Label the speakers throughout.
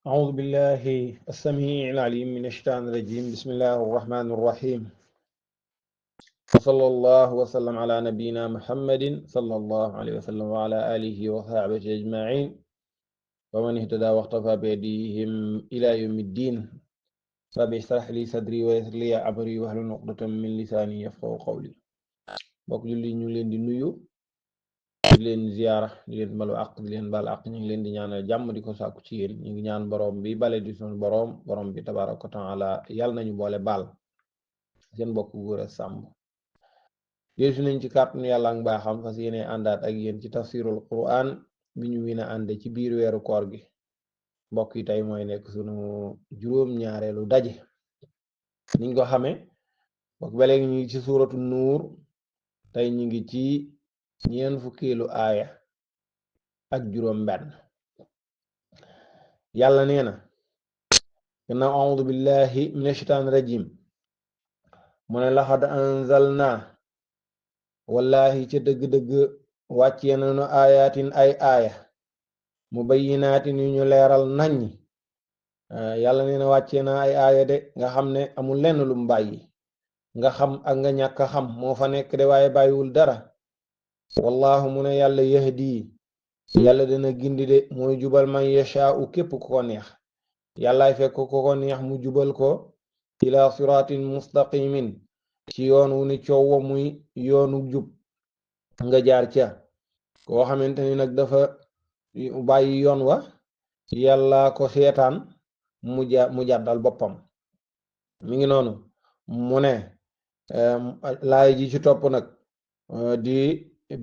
Speaker 1: أعوذ بالله السميع العليم من الشيطان الرجيم بسم الله الرحمن الرحيم وصلى الله وسلم على نبينا محمد صلى الله عليه وسلم وعلى آله وصحبه أجمعين ومن اهتدى واقتفى بهديهم إلى يوم الدين رب اشرح لي صدري ويسر لي أمري واحلل عقدة من لساني يفقهوا قولي bokk julli ñu leen di nuyu di leen ziyaara di leen balu àq di leen baal àq ñu ngi leen di ñaanal jàmm di ko sàkku ci yéen ñu ngi ñaan borom bi bale di sunu borom bi tabaaraka wa taala yàlla nañu boole baal seen bokk góor a sàmb yéesu nañ ci kàttanu yàlla ak mbaaxam fas yéene àndaat ak yéen ci tafsirul quran bi ñu wina ànde ci biir weeru koor gi mbokk yi tey mooy nekk sunu juróom-ñaareelu daje niñ ko xame bokk ba léegi ñu ngi ci suuratu nuur tey ñu ngi ci ñeen fukkeelu aaya ak juróom benn yàlla nee na gannaaw a'uudu billahi mina shaytaani rajim mu ne laxad anzalna wallahi ca dëgg-dëgg wàccee nañu ayatin ay aaya mubayyinaatin yu ñu leeral nañ yàlla nee na wàccee na ay aaya de nga xam ne amul lenn lu mu bàyyi nga xam ak nga ñàkk a xam moo fa nekk de waaye bàyyiwul dara wallahu mu ne yàlla yahdi yàlla dana gindi de mooy jubal man yashaa'u képp ku ko neex yàllaay fekk ku ko neex mu jubal ko ila siratin mustaqimin ci yoon wu ni coow muy yoonu jub nga jaar ca koo xamante ni nag dafa bàyyi yoon wa yàlla ko seetaan mu jàddal boppam mi ngi noonu mu ne laay ji ci topp nag di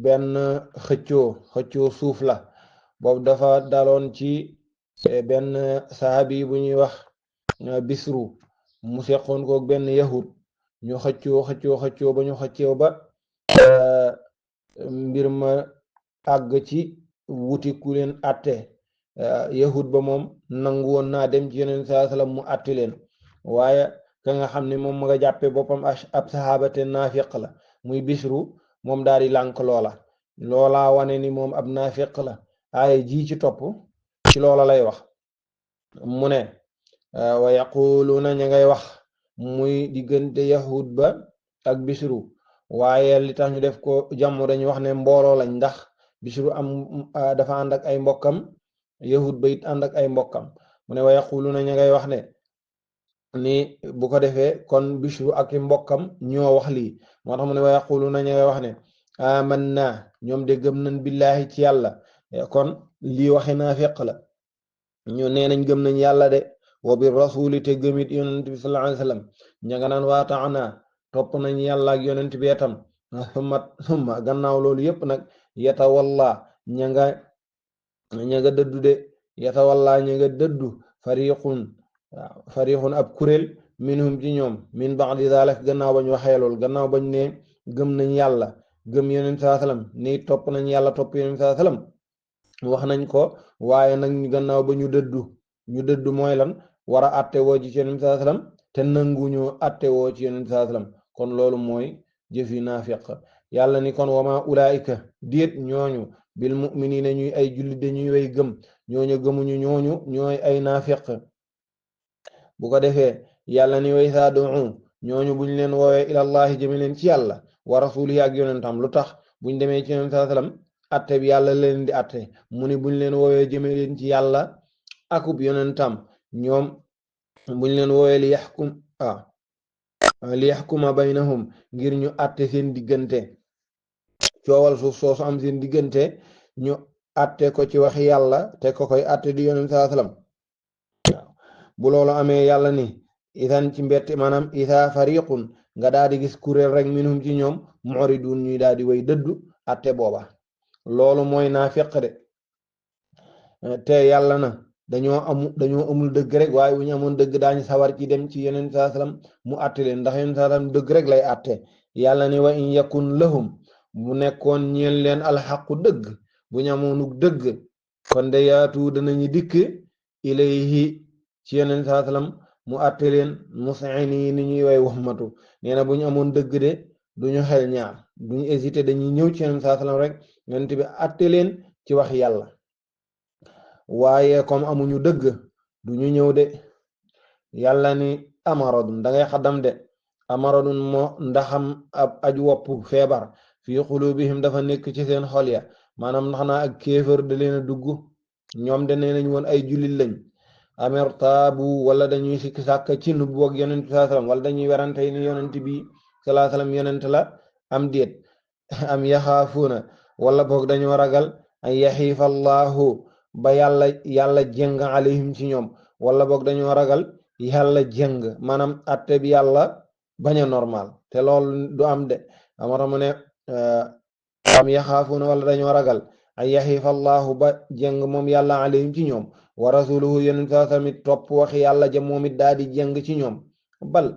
Speaker 1: benn xëccoo suuf la boobu dafa daloon ci benn sahabi bu ñuy wax bisru mu seqoon kook benn yahud ñu xëccoo ba ñu xëccoo ba mbir ma àgg ci wuti ku leen atte yahud ba moom nangu woon naa dem ci yeneen saa salaam mu atti leen waaye ka nga xam ne moom ma nga jàppe boppam ab saxaabate naafiq la muy bisru moom daal di lànk loola wane ni moom ab naafiq la aaya ji ci topp ci loola lay wax mu ne wa yaquluuna ña ngay wax muy diggante yahud ba ak bisru waaye li tax ñu def ko jàmm dañu wax ne mbooloo lañ ndax bisru dafa ànd ak ay mbokkam yahud ba it ànd ak ay mbokkam mu ne wa yaquluuna ña ngay wax ne ni bu ko defee kon bisru ak i mbokkam ñoo wax lii moo tax mu ne wa yaquluuna ña ngay wax ne amanna ñoom de gëm nañ billahi ci yàlla kon lii waxe naafiq la ñu nee nañ gëm nañ yàlla de wa bi rasuli te gëmit yonent bi sallallahu alayhi wasallam ña nga naan waataana topp nañ yàlla ak yonent bi itam summa gannaaw loolu yépp nag yatawalla ña nga dëddu de yatawalla ña nga dëddu fariqun ab kuréel minhum ci ñoom min ba'di zalik gannaaw bañ waxee lool gannaaw bañ ne gëm nañ yàlla gëm yonent sallallahu alayhi wasallam ni topp nañ yàlla topp yonent sallallahu alayhi wasallam wax nañ ko waaye nag gannaaw ba ñu dëddu mooy lan war a atte woo ci yonent sallallahu alayhi wasallam te nanguñu atte woo ci yonent sallallahu alayhi wasallam kon loolu mooy jëfi naafiq yàlla ni kon wama ulaika déet ñooñu bil mu'minina ñuy ay jullit dañuy way gëm ñooñu gëmuñu ñooñu ñooy ay naafiq bu ko defee yàlla ni way saa du'u ñooñu buñ leen woowee ilallahi jëme leen ci yàlla wa rasulihi ak yonentam lu tax buñ demee ci yonent sallallahu alayhi wasallam atte bi yàlla leen di atte mu ni buñ leen woowee jëme leen ci yàlla akub yonentam ñoom buñ leen woowee li yaxkuma baynahum ngir ñu atte seen diggante coowal suuf soosu am seen diggante ñu atte ko ci wax yàlla te ko koy atte di yonent sallallahu alayhi wasallam bu loolu amee yàlla ni isan ci mbett maanaam isa fariqun nga daal di gis kuréel rek minhum ci ñoom mu'ridun ñuy daal di way dëddu atte booba loolu mooy naafiq de te yàlla na dañoo amul dëgg rek waaye bu ñu amoon dëgg daañu sawar ci dem ci yeneen saa salaam mu atte leen ndax yeneen saa salaam dëgg rek lay atte yàlla ni wa in yakun lahum bu nekkoon ñeel leen alxaqu dëgg bu ñu amoonuk dëgg kon de yaatu danañu dikk ilayhi ci yeneen saa salaam mu atte leen mus'ini ni ñuy way waxmatu nee na bu ñu amoon dëgg de duñu xel ñaar duñu hésité dañuy ñëw ci yeneen saa salaam rek yonent bi atte leen ci wax yàlla waaye comme amuñu dëgg du ñu ñëw de yàlla ni amaradun da ngay xaddam de amaradun moo ndaxam ab aju wopp feebar fii xulubihim dafa nekk ci seen xol ya maanaam xanaa ak kéefër da leen a dugg ñoom de nee nañ woon ay jullit lañ amertaabu wala dañuy sikki sàkk ci nubbu ak yonent bi salaa salaam wala dañuy werante ni yonent bi salaa salaam yonent la am déet am yaxaafuuna wala boog dañoo ragal an yaxiifa allahu ba yàlla jëng alayhim ci ñoom wala boog dañoo ragal yàlla jëng maanaam atte bi yàlla bañ a normal te loolu du am de amata mu ne am yaxaafuuna wala dañoo ragal an yaxiifa allahu ba jëng moom yàlla alayhim ci ñoom wa rasuluhu yonent saa tamit topp waxi yàlla ja moom it daal di jëng ci ñoom bal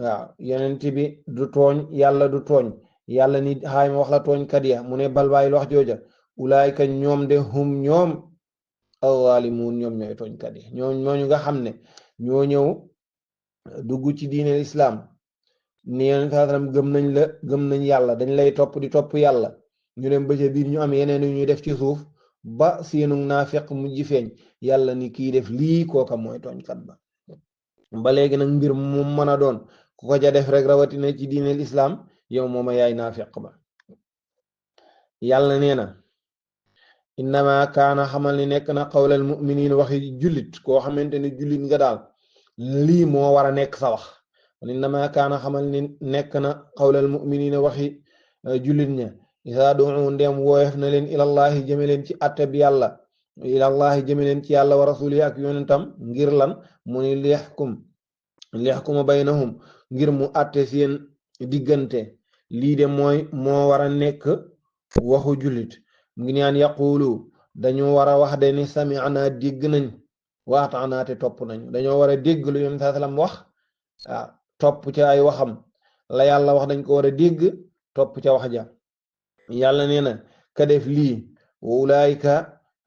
Speaker 1: waaw yonent bi du tooñ yàlla du tooñ yàlla ni xaayma wax la tooñ kat ya mu ne bal bàyyil wax jooja ulaayka ñoom de hum ñoom az-zaalimuun ñoom ñooy tooñ kat yi ñooñu nga xam ne ñoo ñëw dugg ci diineel islaam ni yonent saa sallam gëm nañ yàlla dañ lay topp di topp yàlla ñu dem ba ca biir ñu am yeneen yu ñuy def ci suuf ba seenu naafeq mujj feeñ yàlla ni kii def lii kooka mooy tooñkat ba léegi nag mbir mu mën a doon ku ko ja def rek rawatina ci diineel islaam yow mooma yaay naafeq ba yàlla nee na innama kaana xamal ni nekk na qawlal mu'miniin waxi jullit koo xamante ni jullit nga daal lii moo war a nekk sa wax innama kaana xamal ni nekk na qawlal mu'miniin waxi jullit ña isaa du'u ndem wooyef na leen ilallahi jëme leen ci atte bi yàlla ilallahi jëme leen ci yàlla wa rasuli ak yonentam ngir lan mu ni liyahkuma baynahum ngir mu atte seen diggante lii de moo war a nekk waxu jullit mu ngi naan yaqulu dañoo war a wax de ni sami'na dégg nañ wa ata'na te topp nañu dañoo war a dégg lu yonent saa sallam wax topp ca ay waxam la yàlla wax dañ ko war a dégg topp ca wax ja yàlla nee na ka def lii wa ulaayka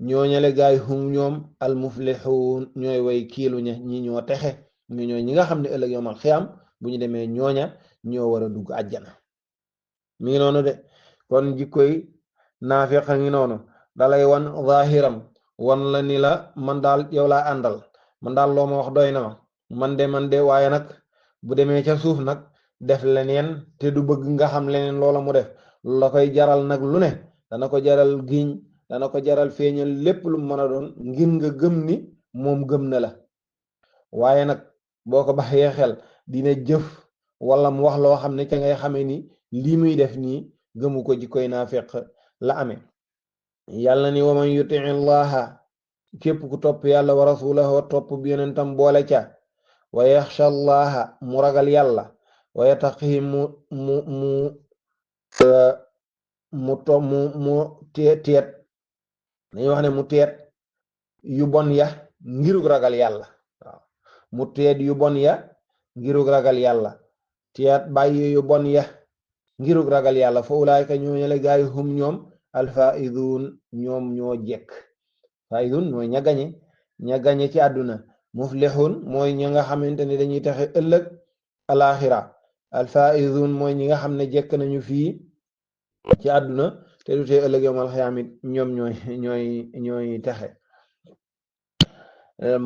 Speaker 1: ñooñale gaay hum ñoom al muflixuun ñooy way kiilu ñi ñoo texe ñooy ñi nga xam ne ëllëg yawmal xiyaam bu ñu demee ñooña ñoo war a dugg àjjana mi ngi noonu de kon jikkoy naafiq a ngi noonu dalay wan zahiram wan la ni la man daal yow laa àndal man daal loo ma wax doy na ma man de waaye nag bu demee ca suuf nag def leneen te du bëgg nga xam leneen loola mu def la koy jaral nag lu ne dana ko jaral giñ dana ko jaral feeñal lépp lu mën a doon ngir nga gëm ni moom gëm na la waaye nag boo ko baxee xel dina jëf wala mu wax loo xam ne ca ngay xamee ni lii muy def nii gëmu ko jikkoy naafeq la amee yàlla ni wa man yutii llaha képp ku topp yàlla wa rasulahu topp bi yonentam boole ca wa yaxsha llaha mu ragal yàlla wa yattaqihi mu teet dañuy wax ne mu teet yu bon ya ngirug ragal yàlla waaw mu teet yu bon ya ngirug ragal yàlla teet bàyyi yu bon ya ngirug ragal yàlla fa ulaayka ñooñale gaay hum ñoom alfaidun ñoom ñoo jekk faidun mooy ña gañe ci àdduna muflixun mooy ñi nga xamante ni dañuy taxe ëllëg alaxira alfaidun mooy ñi nga xam ne jekk nañu fii ci àdduna te du tee ëllëg yawmal xiyaamit ñoom ñooy taxe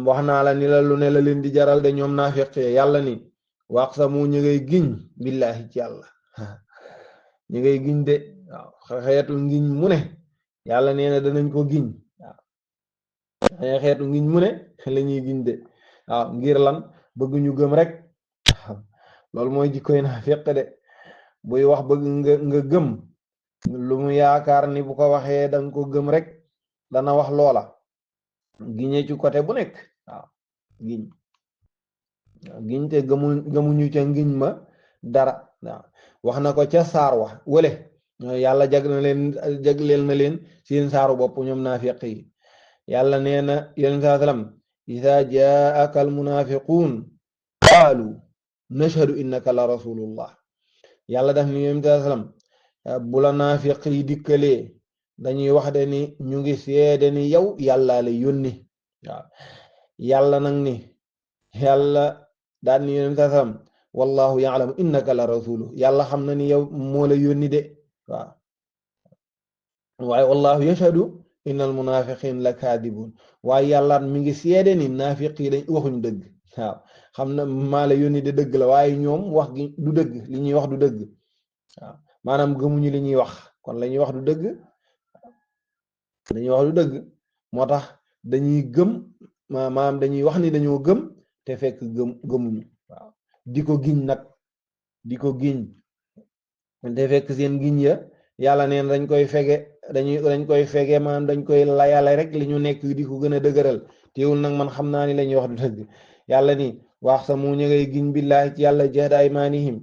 Speaker 1: wax naa la ni la lu ne la leen di jaral de ñoom naafiq yàlla ni waqsamu ñu ngay giñ billahi ci yàlla ñu ngay giñ de waaw xeetu ngiñ mu ne yàlla nee na danañ ko giñ waaw xeetu ngiñ mu ne la ñuy giñ de waaw ngir lan bëgg ñu gëm rek loolu mooy jikkoy naafiq de buy wax bëgg nga gëm lu mu yaakaar ni bu ko waxee danga ko gëm rek dana wax loola giñe ci côté bu nekk waaw giñ te gëmuñu ca ngiñ ma dara waaw wax na ko ca saar wax wële yàlla jagleel na leen seen saaru bopp ñoom naafiq yi yàlla nee na yonent saa sallam iza jaaka al munafiquun qaalu nashhadu innaka la rasulullah yàlla daf ni yonent saa sallam bu la naafiq yi dikkalee dañuy wax de ni ñu ngi seede ni yow yàlla la yónni waaw yàlla nag ni yàlla daan ni yonent saa sallam wallahu ya'lamu innaka la rasulu yàlla xam na ni yow moo la yónni de waaw waaye wallahu yashhadu innal munafiqin la kaadibun waaye yàlla mi ngi seede ni naafiq yi dañ waxuñ dëgg waaw xam na maa la yónni de dëgg la waaye ñoom wax gi du dëgg li ñuy wax du dëgg waaw maanaam gëmuñu li ñuy wax kon la ñuy wax du dëgg dañuy wax du dëgg moo tax dañuy gëm maanaam dañuy wax ni dañoo gëm te fekk gëmuñu waaw di ko giñ nag di ko giñ te fekk seen giñ ya yàlla neen dañ koy fege dañ koy fege maanaam dañ koy layale rek li ñu nekk di ko gën a dëgëral teewul nag man xam naa ni la ñuy wax du dëgg yàlla ni wax sa mu ñu ngay giñ billaahi ci yàlla jahda aymaanihim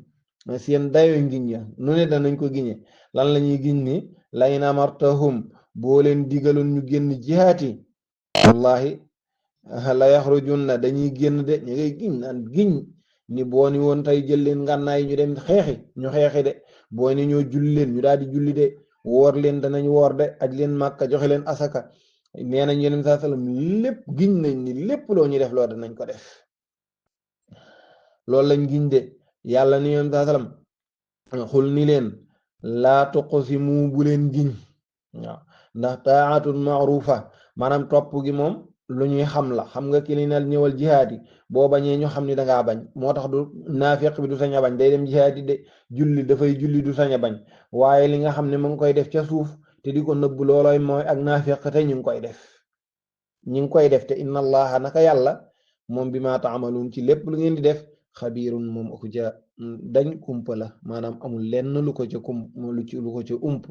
Speaker 1: seen dayoy giñ ya nu ne danañ ko giñe lan la ñuy giñ ni layin amartahum boo leen digaloon ñu génn jihaati wallahi la yaxrujunna dañuy génn de ñu ngay giñ naan giñ ni boo ni woon tey jël leen ngànnaay ñu dem xeexi ñu xeexi de boo ni ñoo julli leen ñu daal di julli de woor leen danañ woor de aj leen màkka joxe leen asaka nee nañ yeneen saa sallam lépp giñ nañ ni lépp loo ñu def loo danañ ko def loolu lañ giñ de yàlla ni yeneen saa sallam xul ni leen laa tuqsimu bu leen giñ waaw ndax taatun maarufa maanaam topp gi moom lu ñuy xam la xam nga ki li nal ñëwal jihaad yi boo bañee ñu xam ni dangaa bañ moo tax du naafiq bi du sañ a bañ day dem jihaad yi de julli dafay julli du sañ a bañ waaye li nga xam ne mu ngi koy def ca suuf te di ko nëbb loolooy mooy ak naafiq te ñu ngi koy def ñi ngi koy def te inna allaha naka yàlla moom bi ma taamaluun ci lépp lu ngeen di def xabiirun moom aku ca dañ kumpa la maanaam amul lenn lu ko ca lu ko ca ump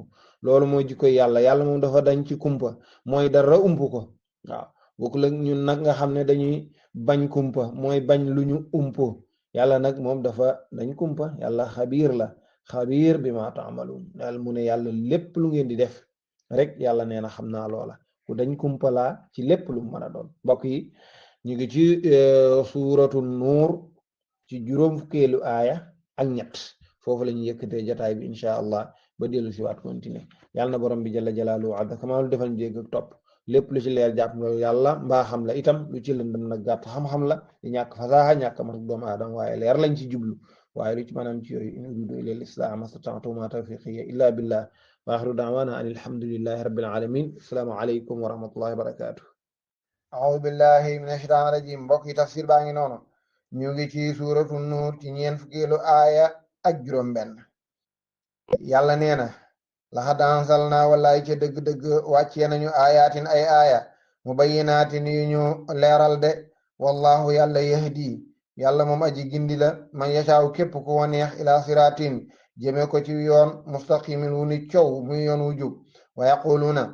Speaker 1: loolu mooy jikkoy yàlla yàlla moom dafa dañ ci kumpa mooy dara ump ko waaw bokkul ak ñun nag nga xam ne dañuy bañ kumpa mooy bañ lu ñu umpo yàlla nag moom dafa dañ kumpa yàlla xabiir la xabiir bi ma taamaluun yàlla mu ne yàlla lépp lu ngeen di def rek yàlla nee na xam naa loola ku dañ kumpa laa ci lépp lu mën a doon mbokk yi ñu ngi ci suuratu nuur ci juróom fukkeelu aaya ak ñett foofu la ñu yëkkatee jotaay bi incha allah ba dellu si waat continuer yàlla na borom bi jalla jalaaluhu adda kamaalu defal ñu dégg ak topp lépp lu ci leer jàpp nga yàlla mbaa xam la itam lu ci lëndëm nag gàtt xam-xam la di ñàkk fasaaxa ñàkk mat doomu aadama waaye leer lañ ci jublu waaye lu ci maanaam ci yooyu in uriidu illa al-islaaha mastata'tu ma tawfiiqi illa billah wa axiru da'waana an alhamdulillahi rabbil alamin assalaamu aleykum wa rahmatullahi wa barakatuh a'uudu billahi mina shaytaani rajim mbokk yi tafsir baa ngi noonu ñu ngi ci suuratu nuur ci ñeent fukkeelu aaya ak juróom benn yàlla nee na laxad anzalnaa wallaay ca dëgg-dëgg wàccee nañu aayaatin ay aaya mubayyinaatin yu ñu leeral de wallahu yàlla yahdi yàlla moom aji gindi la man yashaaw képp ku wa neex ila siraatin jëme ko ci yoon mustaqimin wu ni coow muy yoon wu jub wa yaquluuna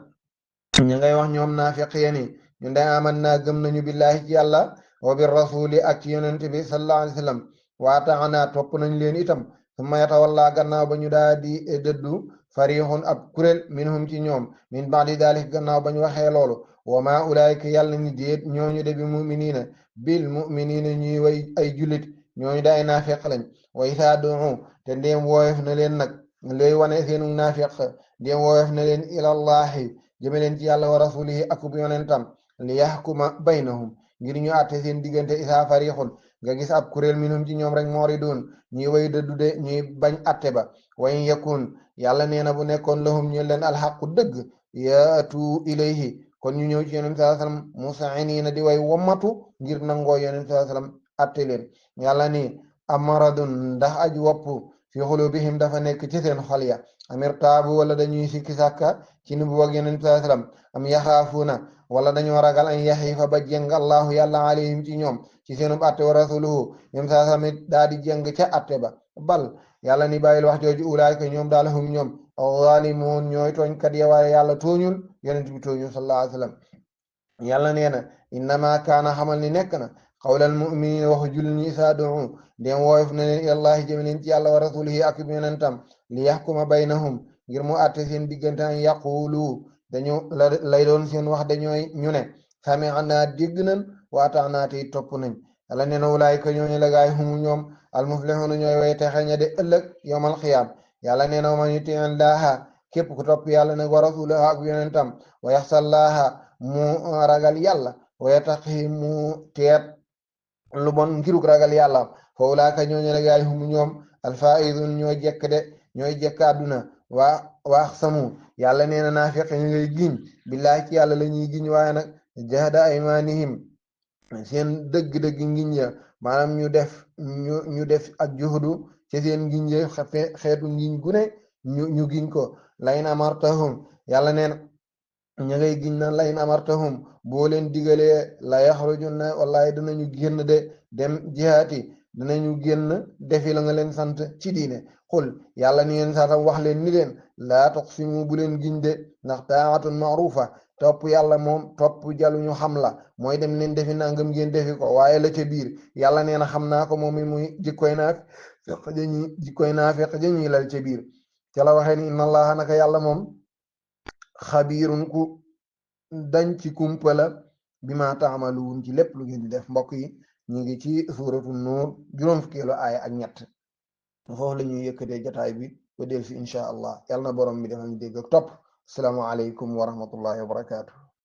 Speaker 1: ñu ngay wax ñoom naafiq yeni ñu nday aman naa gëm nañu billahi ci yàlla wa bir rasuli ak ci yonent bi sallallahu alayhi wa sallam wa taana topp nañ leen itam summa yatawalla gannaaw ba ñu daa di dëddu farihun ab kuréel minhum ci ñoom min ba'di dalik gannaaw ba ñu waxee loolu wa ma ulaayika yàlla ni déet ñooñu de bi muminina bil muminina ñuy way ay julit ñooñu day naafiq lañ wa isaa du'u te ndéem wooyef na leen nag looy wane seenu naafiq ndéem wooyef na leen ilallahi jëme leen ci yàlla wa rasulihi akub yonentam li yaxkuma baynahum ngir ñu àtte seen diggante isaa farixun nga gis ab kuréel minhum ci ñoom rek mooridun ñuy way dëddu de ñuy bañ àtte ba wayn yakun yàlla nee na bu nekkoon lahum ñu leen alxaqu dëgg yaatu ilayhi kon ñu ñëw ci yonent sallallahu alayhi wasallam musainiina di way wommatu ngir nangoo yonent sallallahu alayhi wasallam àtte leen yàlla ni amaradun ndax aj wopp fi xulubihim dafa nekk ci seen xol ya amir taabu wala dañuy sikki sàkka ci ni bu wag yonent sallallahu alayhi wasallam am yaxaafuuna wala dañoo ragal an yaxiifa ba jeng allahu yàlla alayhim ci ñoom ci seenub atte wa rasuluhu ñoom saa samit daa di jeng ca atte ba bal yàlla ni bàyyil wax jooju ulaayka ñoom daal hum ñoom zalimun ñooy tooñkat ya waaye yàlla tooñul yonent bi tooñul sallallahu alayhi wasallam yàlla nee na innama kaana xamal ni nekk na qawlal mu'minin waxu jullit ñi isaa du'u dem wooyof na leen ilallahi jëme leen ci yàlla wa rasulihi ak yonentam li yaxkuma baynahum ngir mu atte seen diggante an yaqulu dañu lay doon seen wax dañooy ñu ne sami'na dégg nañ wa ata'na te topp nañ yàlla nee na ulaayika ñooñu la gaay humu ñoom almuflihuna ñooy way texe ña de ëllëg yawmal xiyaam yàlla nee na man yuti llaaha képp ku topp yàlla nag wa rasulahu ak yonentam wa yaxsallaaha mu ragal yàlla wa yattaqi mu teet lu bon ngiruk ragal yàlla fa ulaaka ñooñu la gaay humu ñoom alfaizun ñooy jekk de ñooy jekk àdduna waa waax samu yàlla nee na naafiq ñu ngay giñ billaahi ci yàlla la ñuy giñ waaye nag jahda aymanihim seen dëgg-dëgg ngiñ ya maanaam ñu def ak juhdu ci seen ngiñ ya xeetu ngiñ gu ne ñu giñ ko layn amartahum yàlla nee na ña ngay giñ na layn amartahum boo leen digalee la yaxrujunna wallahi dinañu génn de dem jihaati dinañu génn defi la nga leen sant ci diine xul yàlla ni leen saatam wax leen ni leen laa tuqsimu bu leen giñ de ndax taatun maarufa topp yàlla moom topp jalu ñu xam la mooy dem leen defi nangam ngeen defi ko waaye la ca biir yàlla nee na xam naa ko moom mi muy jikkoy naafeq jañuy lal ca biir ca la waxee ni inna allaha naka yàlla moom xabiirun ku dañ ci kumpala bi ma taamaluun ci lépp lu ngeen di def mbokk yi ñu ngi ci suuratu nuur juróom fukkeelu aaya ak ñett foofu la ñuy yëkkatee jotaay bi ba del fi incha allah yàlla na borom bi dafa ñu dégg ak topp assalaamu aleykum wa rahmatullahi wa barakaatu